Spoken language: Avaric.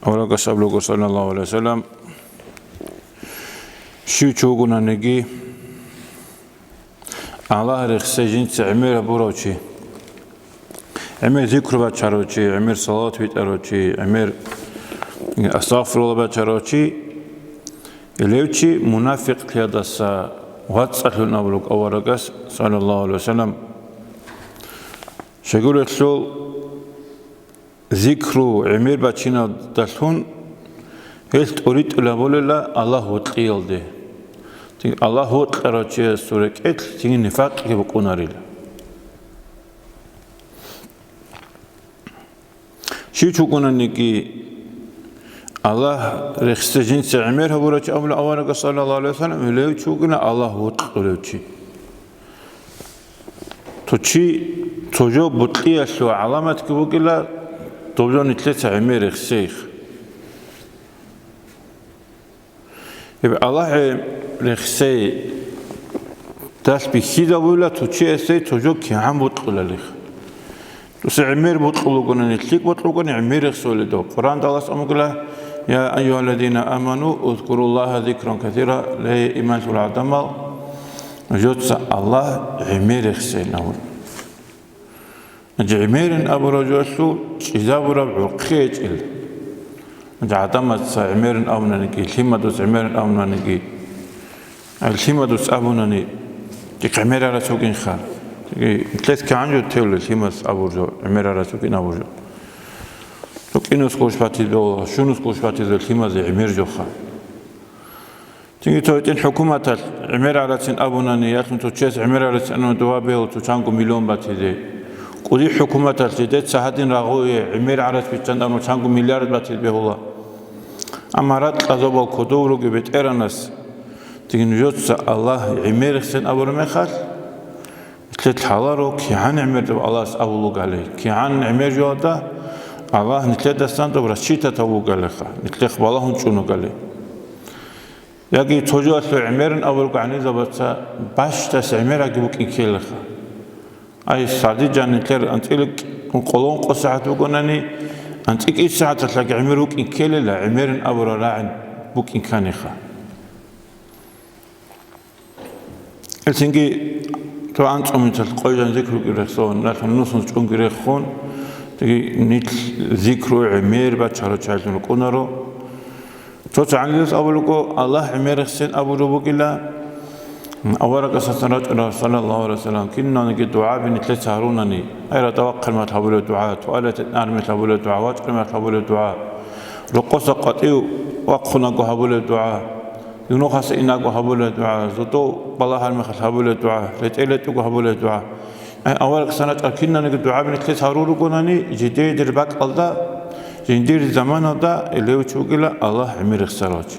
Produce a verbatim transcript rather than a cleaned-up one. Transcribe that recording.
Аварагас абулеб, саллаллагьу гӀалайгьи вассалам, щив чи вугонаниги, Аллагь рехсей жинца гӀемер гьабурав чи, гӀемер зикру бачарав чи, гӀемер салават битӀарав чи, гӀемер астагъфируллагь бачарав чи, гьев чи мунафикълъиялдаса вацӀцӀалъун абулеб аварагас, саллаллагьу гӀалайгьи вассалам. Щайгурелъул, зикру гӀемер бачиналдалъун гьелъ тӀуритӀулабулила Аллагь вокьиялде. Цин Аллагь вокьарав чиясул рекӀелъ цин нифакъги букӀунарила. Щив чи вугонаниги, Аллагь рехсей жинца гӀемер гьабурав чи абула аварагас, саллаллагьу гӀалайгьи вассалам, гьев чи вугила Аллагь вокьулев чи. Цо чи, цо жо бокьиялъул гӀаламатги бугила, доб жо нилъеца гӀемер рехсейх. Гьеб Аллагь рехсей далъ бихьизабула цо чиясе цо жо кигӀан бокьулалих. Дуса гӀемер бокьулгони, лъикӀ бокьулгони гӀемер рехсолидав. Къуръан далас амугла: «Я айюгьалладина аману, узкуруллагьа зикран касира», ле, иман лъурал гӀадамал, жоца Аллагь гӀемер рехсейин абула. Гьанже гӀемерин абураб жоялъул чӀезабураб гӀурхъи гьечӀел. Гьанже гӀадамаца гӀемерин абунаниги, лъимадус гӀемерин абунаниги, ай, лъимадус абунани, дихъ гӀемер арас вукӀинха. Нилъеца кигӀан жо тевлеб лъимадус абур жо, гӀемер арас вукӀин абур жо. РукӀинусго уш батизе, щунусго уш батизе лъимазе гӀемер жоха. Цинги цо гьитӀин хӀукуматалъ гӀемер гӀарацин абунани, ялъун цо чияс гӀемер гӀарацин абунани дугьа бегьула цо чанго миллион батизе. КӀудиб хӀукуматалъ жидеца гьадин рагъуе гӀемер гӀарац биччан абуна чанго миллиард батизе бегьула. Амма ракь азабал кодов ругеб БетӀергьанас, цинги нужеца Аллагь гӀемер рехсейин абураб мехалъ, нилъеда лъаларо кигӀан гӀемердаб Аллагьас абулугали, кигӀан гӀемер жоялда Аллагь нилъедасан доб расчитатав вугалиха, нилъехъ балагьун чӀунугали. Яги цо жоялъул гӀемерин абурго гӀанизабаца бащдас гӀемераги букӀин ккелиха. Ай, сардиджан нилъер анцӀила къоло ункъо сагӀат бугонани, анцӀила кӀи сагӀаталъаги гӀемер вукӀин ккелила, гӀемерин абурал рагӀи букӀин кканиха. Гьелъинги цо анцӀумиталъ къойжан зикру рехсон, ралъун нусун чӀунги рехун, цоги нилъ зикру гӀемер бачарав чагӀилъун рукӀунаро. Цо-цо гӀалимзабаз абулебго, Аллагь гӀемер рехсен абураб бугила, аварагасдасан рачӀарал, саллаллагьу гӀалайгьи вассалам, киналниги дугӀаби нилъеца гьарунани, ай, ратӀа вахъармал гьабулеб дугӀа, туалеталъ армиялъ гьабулеб дугӀа, вачӀармиялъ гьабулеб дугӀа, рокъоса къватӀив вахъунаго гьабулеб дугӀа, Юнухаса инаго гьабулеб дугӀа, зодов балагьараб мехалъ гьабулеб дугӀа, ретӀел ретӀого гьабулеб дугӀа. Ай, аварагасдасан рачӀарал киналниги дугӀаби нилъеца гьарун ругонани, жидее дир бакӀалда, жиндир заманалда гьев чи вугила Аллагь гӀемер рехсарав чи.